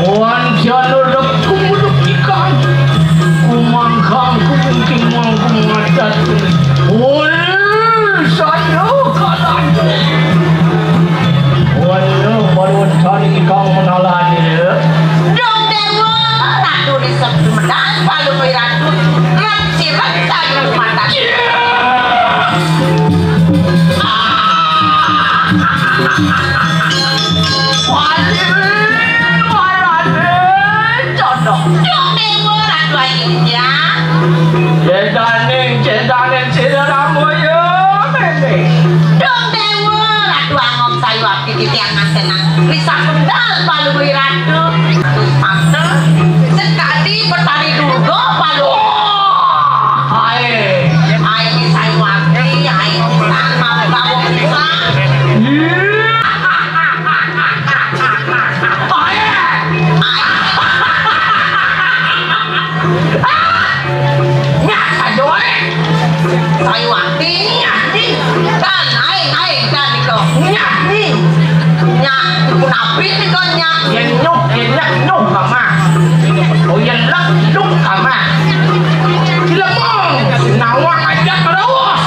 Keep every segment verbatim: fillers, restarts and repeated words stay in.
Wan jano lekum lekikan, kumangkang kumungkimang kumangadat. Wan saya kalan. Wan baru cari ikang menalan ya. Dong Dewa, Ratu di Sumedang, Palu Wiratu, Ratu Sirek, Tanjung Mata. Waduh, waduh, condong. Dong Dewa, Ratu Ayunya. Cedaning, cedaning, sira ramoyo, mene. Dong Dewa, Ratu Angom Sayuwakti titiang mantenan. Risa Kendal, Palu Wiratu. Terus mantel, sekadi Betari Durga, Palu. Hai. Hai, Sayuwakti, hai, pisan, mau kamu pisan. Hai. Nyak saja wae. Sayuwakti, nyak ni. Kan aing, aing kan nika. Nyak ni. Nyak, punapi nika nyak. Yen nyuh, yen nyak nyuh kamah. Oh yen lek luk kamah. Dilemong, nawak aja terus.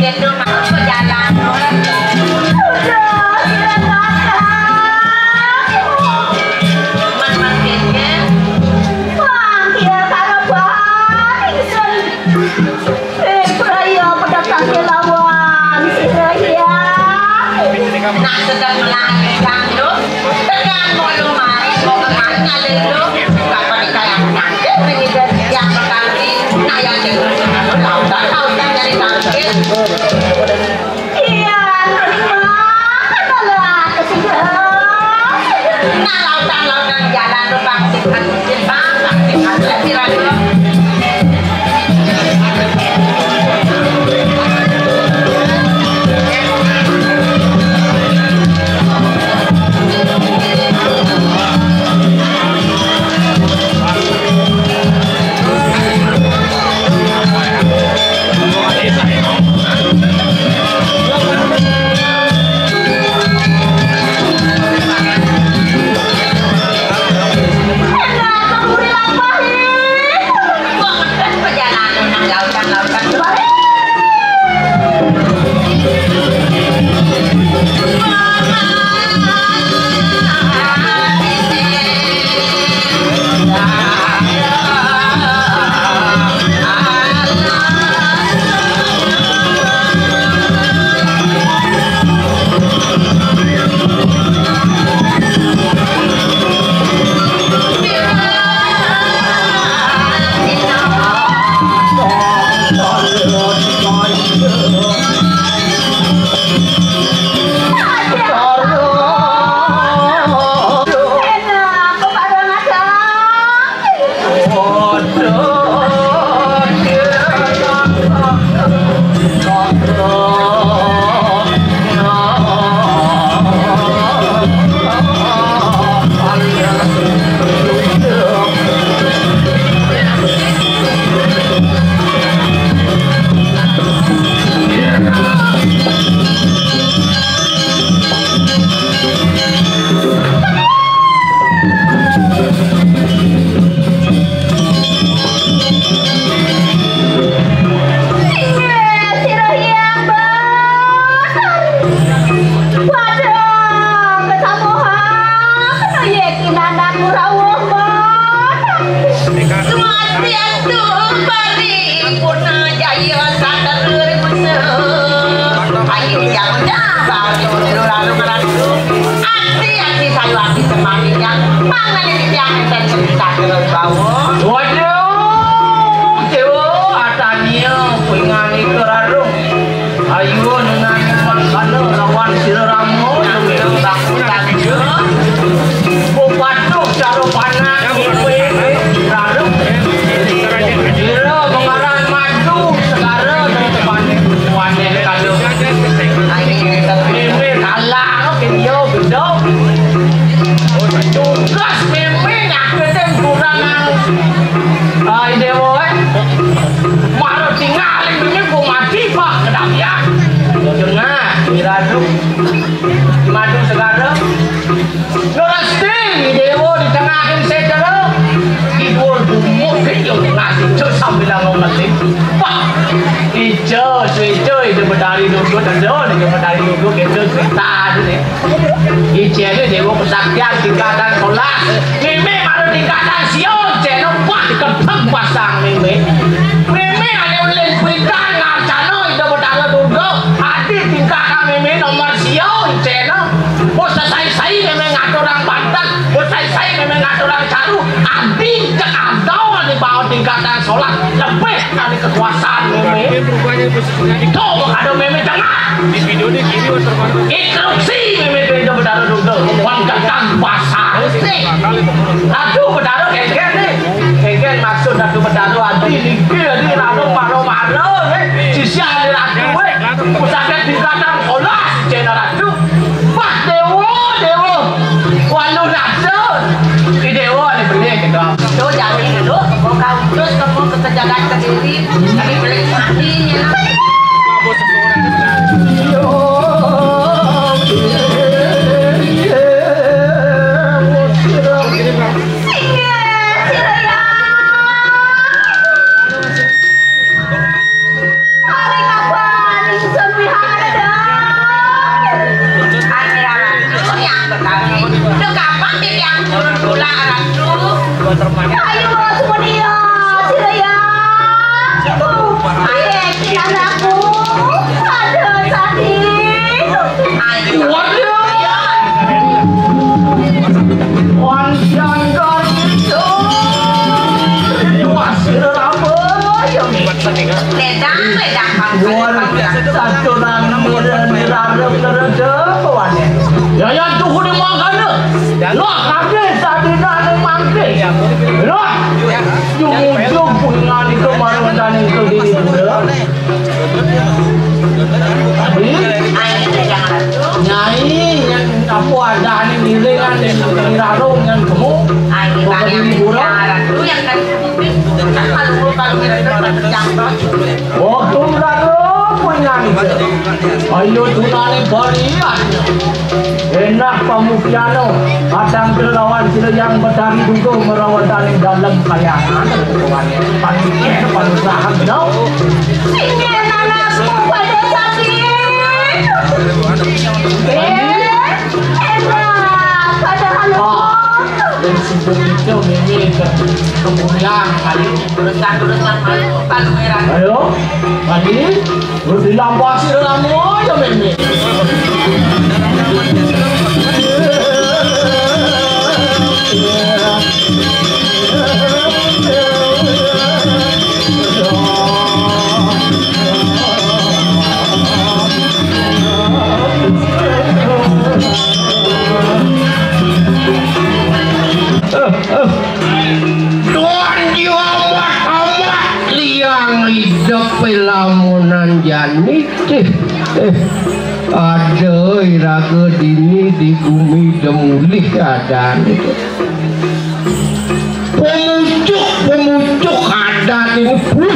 Itu mah pejalan. Udah, kira kakak. Man, man, kira. Wah, kira kakak, Bang. Ingsun. Eh, praya pedatang kelawan, sira ya. Nak sedang melahirkan dong. Tekan mau lu main, mau kemana ada lu? Kapan dikayang tangkil, ini dan yang berkali, nah, yang dengar, lautan, lautan dari tangkil. Iya, terima, adalah kesibukan. Nah, lautan, lautan jalan, lu bangkit, bangkit, bangkit, bangkit, bangkit. Inggih, sira Hyang Bathara. Waduh, kesamuhan, kena yeki nanang rawuh mboten. Suwasti antum paripurna jaya saterur kusa. Ayo, jangan dah, baru dulu lalu ngerasa. Ati-ati sayuwakti semaniang, mangane titiang enten sepisan terus bawah. Waduh, Dewa, atania pingani kerarung. Ayo nengani mangsana lawan sira Rama, nengani takut-takut. Bupatu cara panas, kerarung. Sira mengaran madu, segara, dan tepane, wane, kado. Mimpi kalah, kini yo, gedok. Tugas mimpi nyakitin kurang. Ai, Dewa, eh. Mara tinggal ini ku mati, Pak, kedamian. Dengar, Miradu. Madu segara. Ngeresti, Dewa, di tengah ini secara. Kidul bumuk, kidul nasi, terus sambil ngomong nasi. Pak, ijo, ijo, ijo, betari duduk, ijo, ijo, betari duduk, ijo, cerita, ini. Ijene Dewa Kesaktian tingkatan sebelas. Meme baru tingkatan sio, jeno wah dikepek pasang meme. Meme ane ulin kuitan ngarcano Ida Betara Durga. Adi tingkatan meme nomor sio, jeno. Wis sai-sai meme ngaturang banten, wis sai-sai meme ngaturang caru. Adi cek adol di bawah tingkatan sebelas. Lebih dari kekuasaan meme. Itu ada meme tengah. Di video ini kiri watermark. Instruksi meme pintu Betara Durga. Wan datang pasar. Aduh, Betara geger nih. Geger maksud Ratu Betara, adi niki, adi rano maro-maro nih. Sisi ada Ratu, eh. Pusaka tingkatan sebelas, cina Ratu. Wah, Dewa, Dewa. Walu Ratu. Di Dewa nih, beli gitu. Tuh, jangan dulu. Mau kau terus kamu ke kejagaan kediri. Kami beli mati, ya. Saturang mireng rarem nereda pawane. Yayan tuhu di mangkana. Loh, kabeh sadina ning mangke. Loh, jumujug punganika marwetane ika dini pura. Nyai, nyai, apa adane ngiringan ning rarung ngan kemu? Buka dini pura. Oh, tunggal punyan. Ayo tunane balian. Enak pamukyana. Kadang kelawan sira yang betari duga merawatane dalam kayangan. Panusahan, no? Sing enak pada sakit. Eh, enak pada halus. Ah, dan sibuk itu, Mimi, ke-, kemudian, ayo. Ayo, mandi. Wis dilambasi lho, lamo ya, Meme. Don jiwa amat-amat liang idep lamunan jani. Eh, eh, ada iraga dini di gumi demulih adan. Pemucuk-pemucuk adat ini, puh.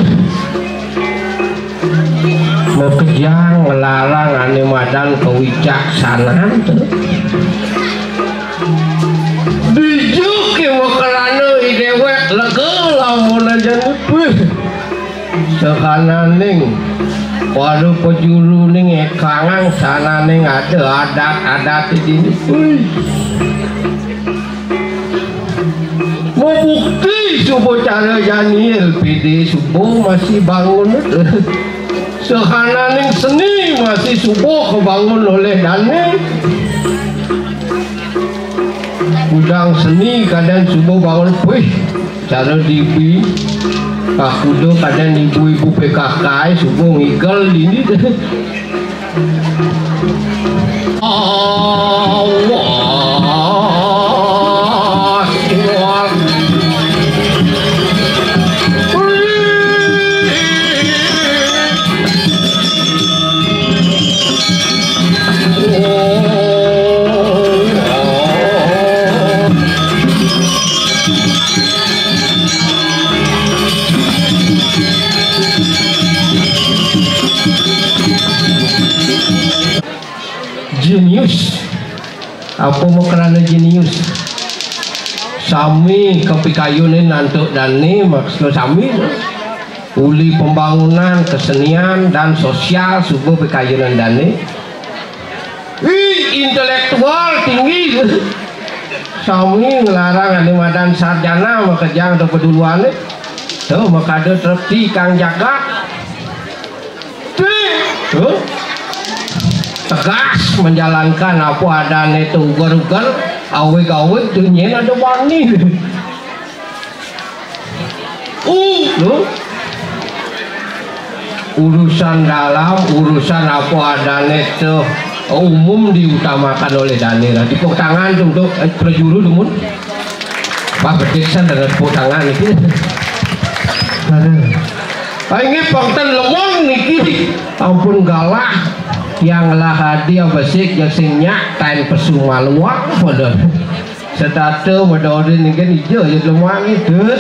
Makejang nglarang ane madan kawicaksanan. Dija ke makelana idewek lega lamun aja, puh. Sahananing para pajuluning ekangang sananing ada adat-adat dini. Ui. Mabukti suba cara jani L P D suba masih bangun. Sahananing seni masih suba kabangun oleh dane. Gudang seni kadang suba bangun, wih, cara dibi. Aku tu kadang ibu-ibu P K K suba ngigel dini. Allah. Jenius. Apa makrana jenius? Sami kapikayunin antuk dane, maksud sami. Uli pembangunan, kesenian, dan sosial, suba pikayunan dane. Ih, intelektual tinggi. Sami nglarang ane madan sarjana makejang to paduluane. Tuh, makada trepti kang jagat. Tuh. Tegas menjalankan apa adane to uger-uger, awig-awig to nyen ada bani. Uh, loh. Urusan dalam, urusan apa adane to umum diutamakan oleh dane. Lah, tepuk tangan untuk, eh, prajuru dumun. Wah, bedik san dengan tepuk tangan iki. Aduh. Ah, inggih pang ten lemon niki. Ampun galah. Yang lah hadi besik, yang sing nyak, tain pesu maluak, padahal. Setata medodin niki ija ya lemon iki, Dut.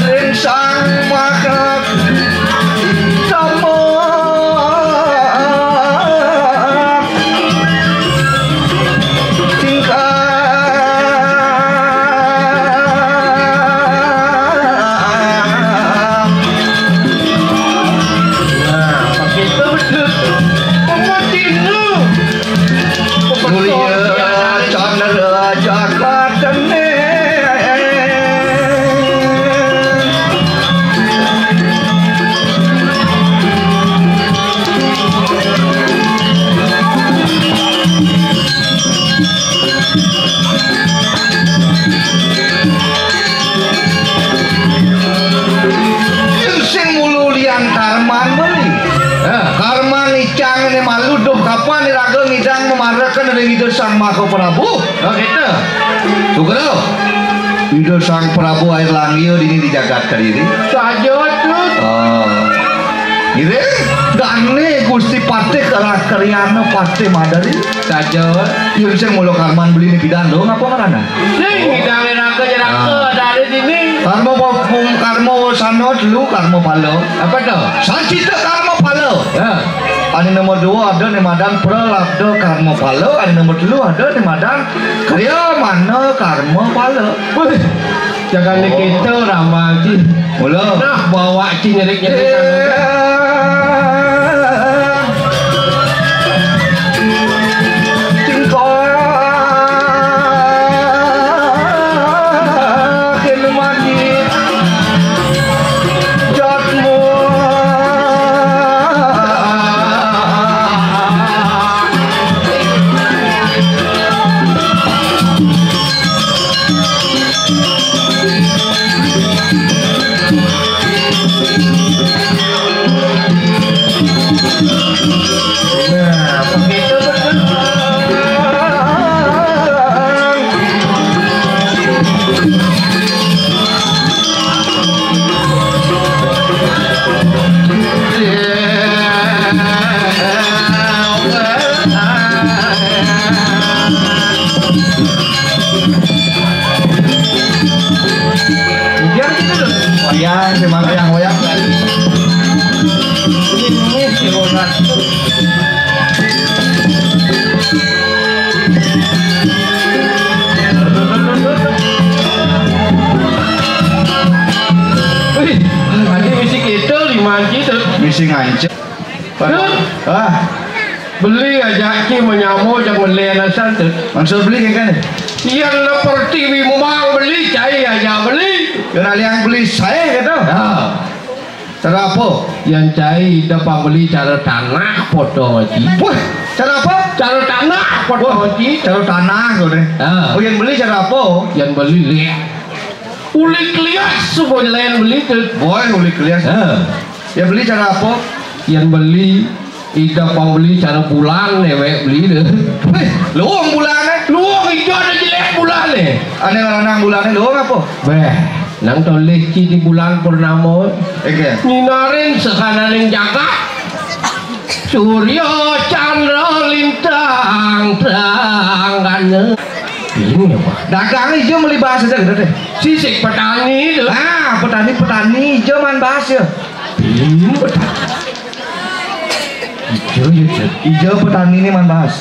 Ring sang makhluk sama tingkah. Nah, begitu, Dut. Pematinu. Mulia candra jagat dan Areken ring Ida Sang Maha Prabu. Oh, gitu. Sugra. Ida Sang Prabu Air Langit dini di jagat Kediri. Saja, Tut. Oh. Ngiring, dane Gusti Patih Kara-, Karyana Patih Madari. Saja. Yén sing mula karman beli ni pidan lo, ngapa ngarana? Sing ngidang neraka, neraka, ah, dari dini. Karma pa-, pung-, karma wasana telu, karma pala. Apa to? Sancita karma pala. Ya. Ane nomor dua ada né madan pralabda karma pala, ane nomor telu ada né madan kriya mana karma pala. Wih, jangan dikita ramal ci. Mula. Nah, bawa ci nyerik-nyerik. Eh. Biar gitu loh. Wayang, sing wayang, wayang. Ini, ini, si Ronald. Wih, tadi misi kita lima gitu. Misi ngancep. Dut. Ah. Beli ajak ki menyamo jak melen asal, Dut. Maksud beli kayak gini? Yang pertiwi mang beli, cai aja beli. Kena liang beli saya gitu. Ya. Cara apa? Yang cai dah pang beli cara tanah potong haji. Wah, cara apa? Cara tanah potong haji. Cara tanah gitu deh. Ya. Oh, yang beli cara apa? Yang beli lihat. Uli klias suku lain beli, Dut. Boy, uli klias. Ya. Ya beli cara apa? Yang beli, ida pang beli cara bulan, newek beli deh. Weh, luung bulan, eh? Luung ijo ada jelek bulan, eh. Ane ngaranang bulan, eh, luung apa? Beh, nang tulis ci di bulan purnama. Oke. Nyinarin sahananing jagat. Surya, candra, lintang, terang, gana. Ini apa? Dagang ijo meli bahas aja gitu deh. Sisik petani itu. Ah, petani, petani ijo man bahas ya. Ini petani. Ijo, ijo, ijo. Ijo petani ini man bahas.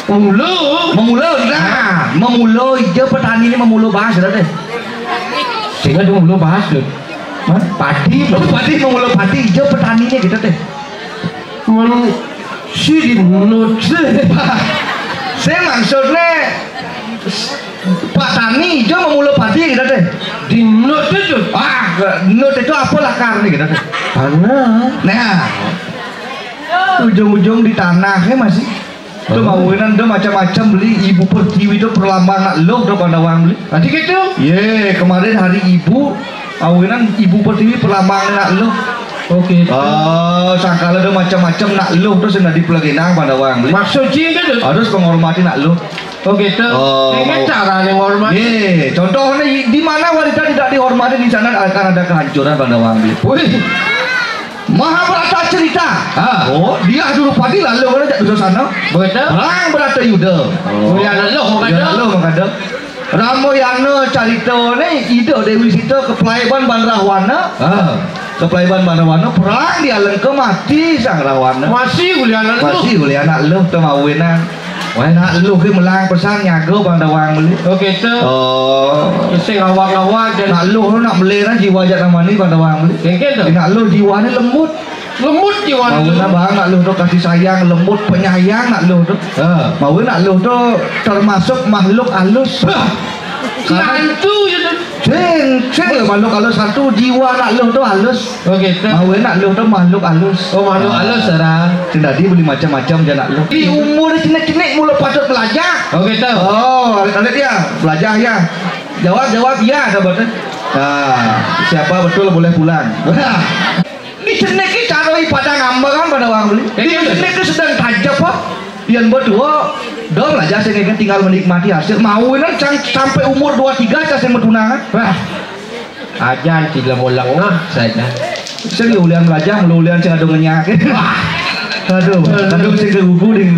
Mulu. Memula, nah, memula ijo petani ini memula bahas gitu deh. Sehingga dia memula bahas tuh. Hah? Padi, oh, padi, memula padi ijo petani ini gitu deh. Mun si di nut. Saya maksudnya Pak Tani ijo memula padi gitu deh. Di nut itu. Ah, nut itu apa lakar nih gitu deh. Tanah. Nah, ujung-ujung di tanahnya masih. Tuh, oh, mawinan tuh macam-macam beli Ibu Pertiwi tuh perlambang nak luh tuh Pandawang beli. Tadi gitu. Ye, kemarin hari Ibu, mawinan Ibu Pertiwi perlambang nak luh. Oke. Oh, sangkala ada macam-macam nak luh terus yang di peleginang Pandawang beli. Maksud ci gitu. Harus menghormati nak luh. Oh gitu. Oh, ini mau cara nih menghormati. Ye, contohnya i-, di mana wanita tidak dihormati, di sana akan ada kehancuran Pandawang beli. Wih. Mahabharata cerita. Ah. Oh, dia dulu padi lalu kalau jak Duryodana. Betul. Perang Bratayuda. Oh. Ulian luh mengada. Ulian luh mengada. Ramayana carita ni ida Dewi Sita kepelaiban Bandrawana. Ah. Kepelaiban Bandrawana, perang di Alengka, mati Sang Rawana. Masih ulian luh. Masih ulian luh temawinan. Wah, nak luh ke melang pesan nyaga Pandawang beli. Oh gitu. Oh. Sing awak-awak dan nak luh nak melera jiwa jak namani Pandawang beli. Kengkel tu. Nak luh jiwa ni lembut. Lembut jiwa. Mau tu. Nak bang nak luh tu kasih sayang, lembut, penyayang nak luh tu. Ha. Mau nak luh tu termasuk makhluk halus. Bah. Santu je tu. Sing, sing ya makhluk halus santu, jiwa nak luh tu halus. Oh gitu. Mau nak luh tu makhluk halus. Oh, makhluk halus, Sarah. Sing tadi beli macam-macam je nak luh. Di umur cenik-cenik mula patut belajar. Oh gitu. Oh, ada dia belajar ya. Jawab, jawab ya, ada betul. Nah, siapa betul boleh pulang. Di sini ki cara i pada ngambang kan Pandawang beli. Di sini ki sedang tajam apa? Yén berdua, dong aja sing ingin tinggal menikmati hasil. Mau ini cang sampai umur dua tiga aja sing bertunangan. Wah, ajan tidak mau lengah saja. Sing ya ulian belajar, melu ulian sing ada ngenyake. Wah. Aduh, aduh sing kegugu ding.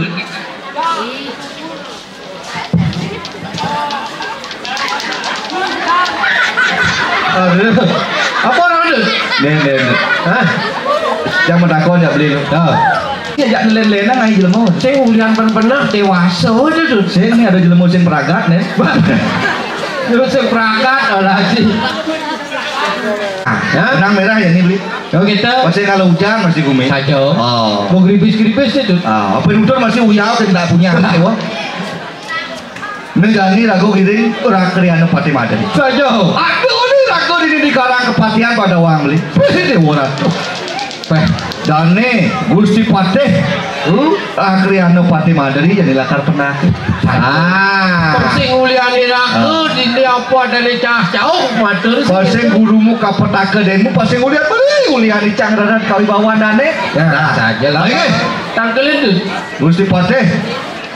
Aduh. Apa orang itu? Nih, nih, nih. Hah? Yang menakon ya beli lu. Oh. Ya jak len-lenan aja jelema. Sing ulian pernah dewasa aja tuh. Sing ini ada jelema sing peragat nih. Terus sing peragat, oh, lagi. Ah, benang merah ya ini beli. Oh, kita. Masih kalau hujan masih gumi. Saja. Oh. Mau geripis-geripis itu. Ah, apa yang udah masih uyau kita punya. Wah. Negani raga ngiring rakriana Patih Madri. Saja. Aduh, ini raga ini dikarang kepatihan pada wang beli. Wis dewa ratu. Peh, dane Gusti Patih. Hmm? Rakriana Patih Madri jadi lakar penak. Ah. Sing uliani raga dini apa dane cah cauk matur. Pasing gurumu kapetaka denmu pasing ulian beli uliani cang rarat kawi bawan dane. Nah, saja lah. Lagi. Tangkelin tuh. Gusti Patih.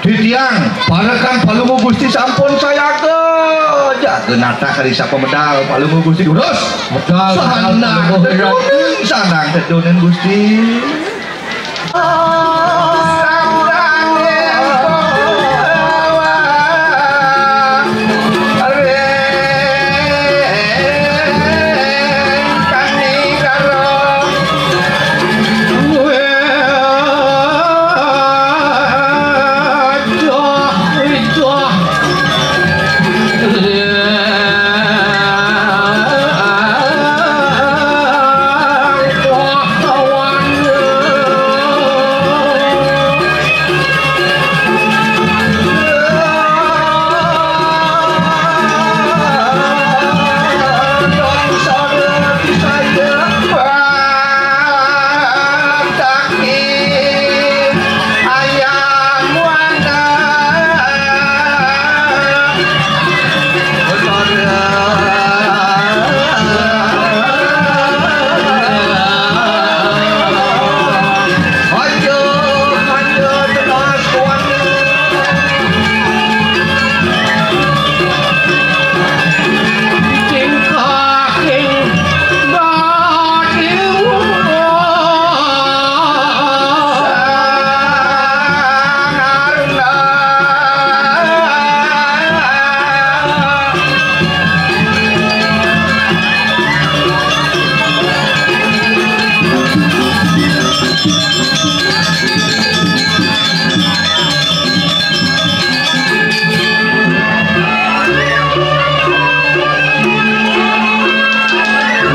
Titiang, parekan Palungguh Gusti sampun sayaga. Jaga natah kari sapa medal Palungguh Gusti durus. Medal, medal, sanang Palungguh, tedunin, sanang tedunin Gusti.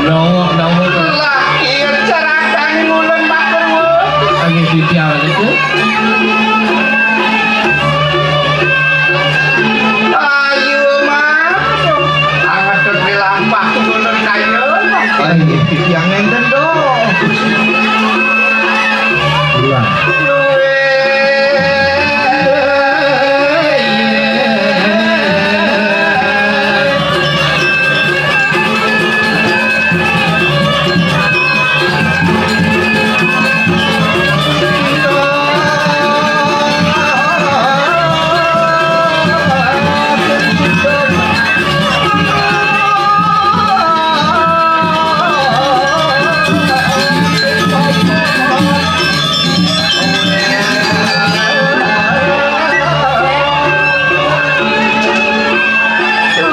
Nawak, nawak. Lah, iya, cerakan ngulon batur, wé. Lagi titiang itu. Ayo, Mas. Anget di lampah ngulon kayu. Lagi titiang nénten, dong. Iya.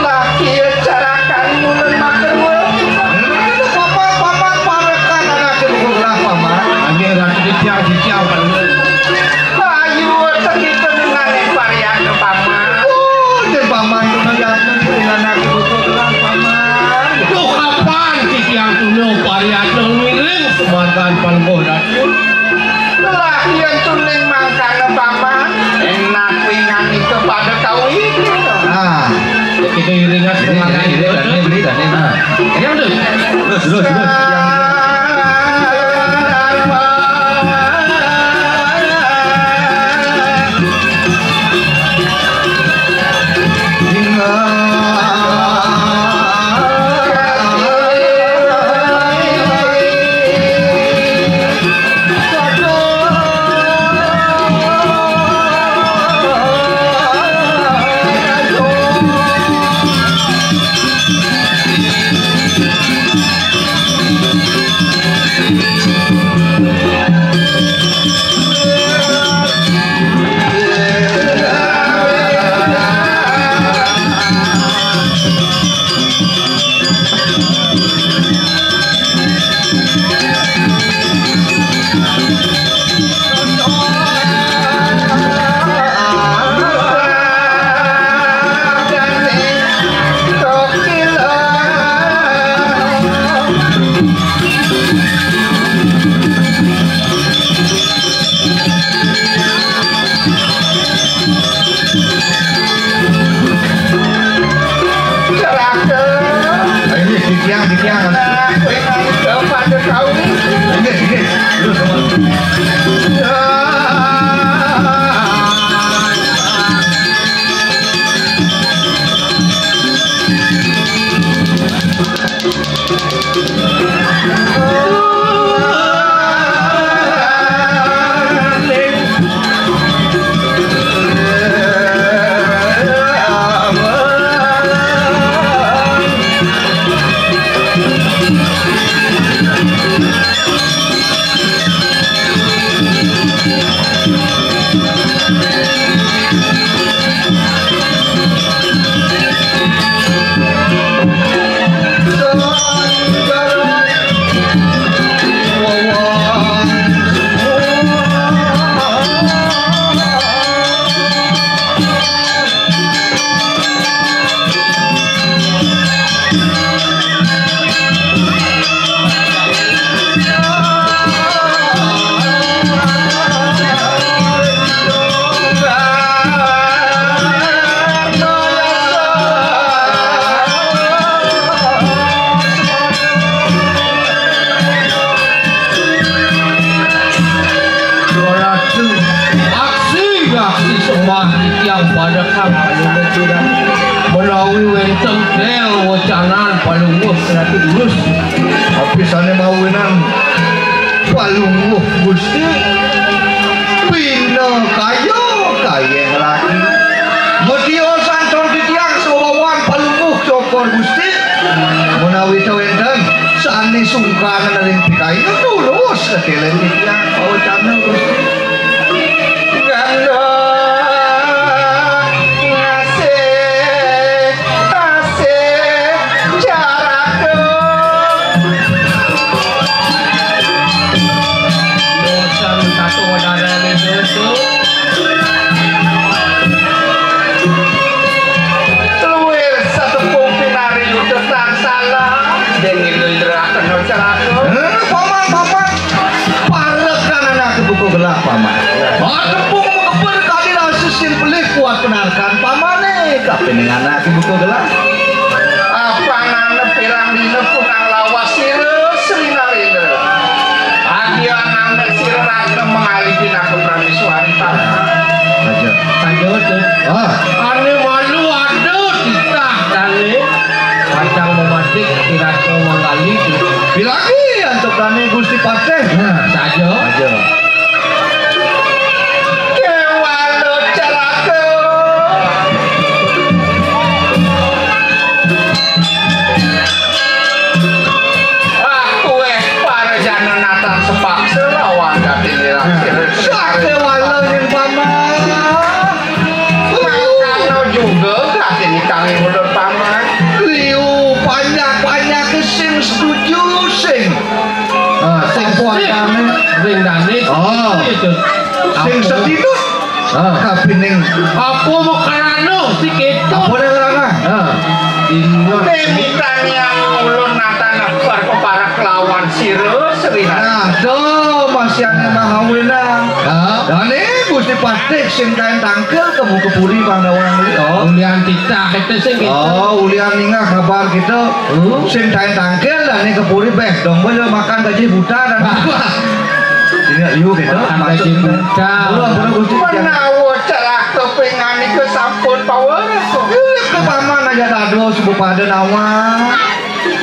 Laki carakan ngulon matur, wé. Paman, paman, parekan anaké buku gelah, paman. Anggé ratu diciang, diciang, paman. Ayu, segitu mengenai varian, paman. Oh, dan paman itu mah ya, anaké buku gelah, paman. Duh, kapan titiang tuna varian ngiring semantan palengguh ratu? Lah, yén tuning mangkana paman, énak wingan itu pada kawin. Nah, kita iringan ini, semangat ini, ini, itu. Ini, ini, ini, nah. Ini betul. Terus, terus, terus. Kowe nang pada kau. Nggih, nggih. Terus, Mas. Ratu, aksi, aksi sembah titiang pada kang ayu. Menawi wénten bel wecanan palungguh Ratu Durus. Tapi sané mawinan palungguh Gusti, bina kaya kayeng lagi. Media santun titiang sawawan palungguh cokor Gusti. Menawi wénten sané sungkan ring pikayun, tulus ketélen titiang pawecana Gusti. Gandeng ngasih, ngasih jaraka. Bosan satu wadana ning dosa. Luwir satepung pinari yuda tansala, dengin indra kena celaka. Eh, paman, paman. Parekan anak buka gelak, paman. Ah, tepung mekeper kali rasa sing pelih kuat penarkan pamané. Kapining anak buka gelak. Apanane pirang dina kunang lawas sira, Sri Narendra. Adian anak sira Ratna mengalih pinaka prameswari, paman. Aja. Aduh, tuh. Ah. Ane malu, aduh, titah dané. Pacang mematik, pirasa manggali. Bilagi antuk dané Gusti Patih. Nah, saja. Saja. Kéwala celaka. Ah, kuweh para jana natan sepaksa lawan gati nirang sira. Sakéwala ning paman. Mangkana juga gati nikang ulun paman. Liu panjak-panjak sing setuju sing. Ah, sing kuatane ring dane. Oh. Itu. Sing setiduk. Ah. Kapining. Apa makarana si keto? Apa ning ngarana? Ah. Ingat. Te mitaniang ulun natan akbar peparak lawan sira, Sri. Nah, to masih ane mahawinan. Ah. Dane Gusti Patih sing kain tangkil ke buku puri Bang Dawang. Oh. Ulian titah itu sing keto. Oh, ulian ningah kabar kita. Hmm? Sing kain tangkil dane ke puri beh dong boleh makan gaji buta dan ini liu gitu. Makan gaji buta. Belum, belum, Gusti. Menawa celaka pingani ke sampun paweruh. Iya, ke paman aja dado sebab pada nawa.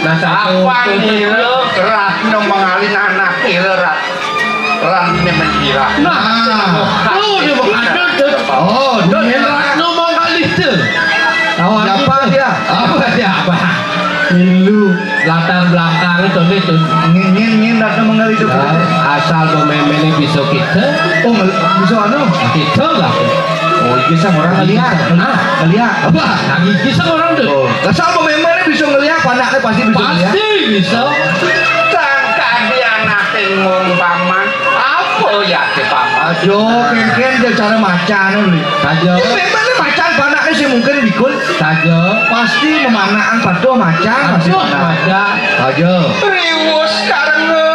Nah, apa nira Ratna mengalih anak nira Rat-, Ratna mengira. Nah, oh, dia berkata tu. Oh, dia Ratna mengalih tu. Lawan siapa dia? Apa siapa? Ilu latar belakang itu nih tuh. Ngin ngin ngin Ratna mengalih itu. Nah, asal pemain ini bisa kita. Oh, ngel-, bisa anu? Kita lah. Oh, iki sang orang ngeliat. Nah, ngeliat. Apa? Nah, iki sang orang tuh. Oh, asal pemain ini bisa ngeliat, anaknya pasti bisa ngeliat. Pasti bisa. Tangka dia nanti ngomong paman. Apa ya ke paman? Aduh, kengken dia cara macan nih. Saja. Ini memang ini macan anaknya sih mungkin bikul. Saja. Pasti memanakan patuh macan, pasti aduh, macan. Saja. Riwus karena.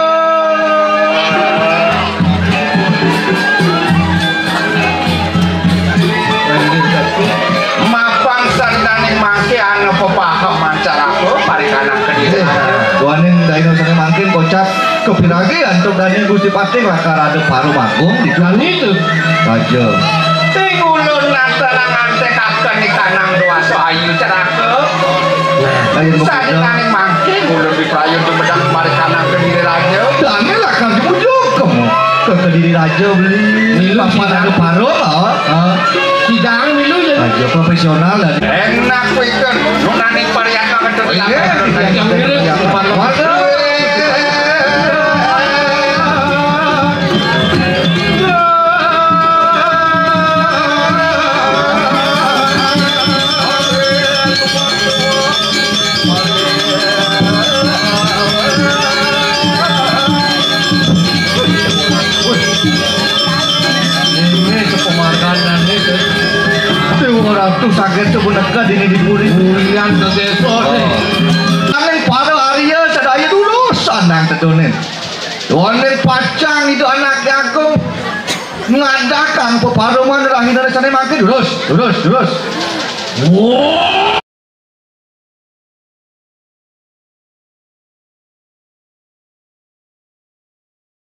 Mapang sardaning mangke ana pepaheman cara aku, mari kanak kediri. Duaning Ayo sané mangkin kocap kepiragi antuk dané Gusti Patih lakar ada parum agung di Dani to. Raja. Sing ulun nata nang antékaken ikanang dewasa ayu ceraka. Ayo sané nanging mangkin ulun diprayu tumedang marikanaken diri raja. Dané lakar jemujug kamu ke Kediri Raja beli. Milu papan sidang. Ada parum, ah. Ah. Sidang milu ya. Raja profesional dan enak kuwi kan. Nunani parian mangan. Oh, iya. Yang mirip. Waduh. Ini sepemarganan ini. Dewa Ratu saged punika dini dipuri. Ulian ke desa nih. Nanging para arya sadaya durus sandang tedunin. Wonten pacang itu anak jagung ngadakang peparuman rahina sané mangke durus, durus, durus. Wah.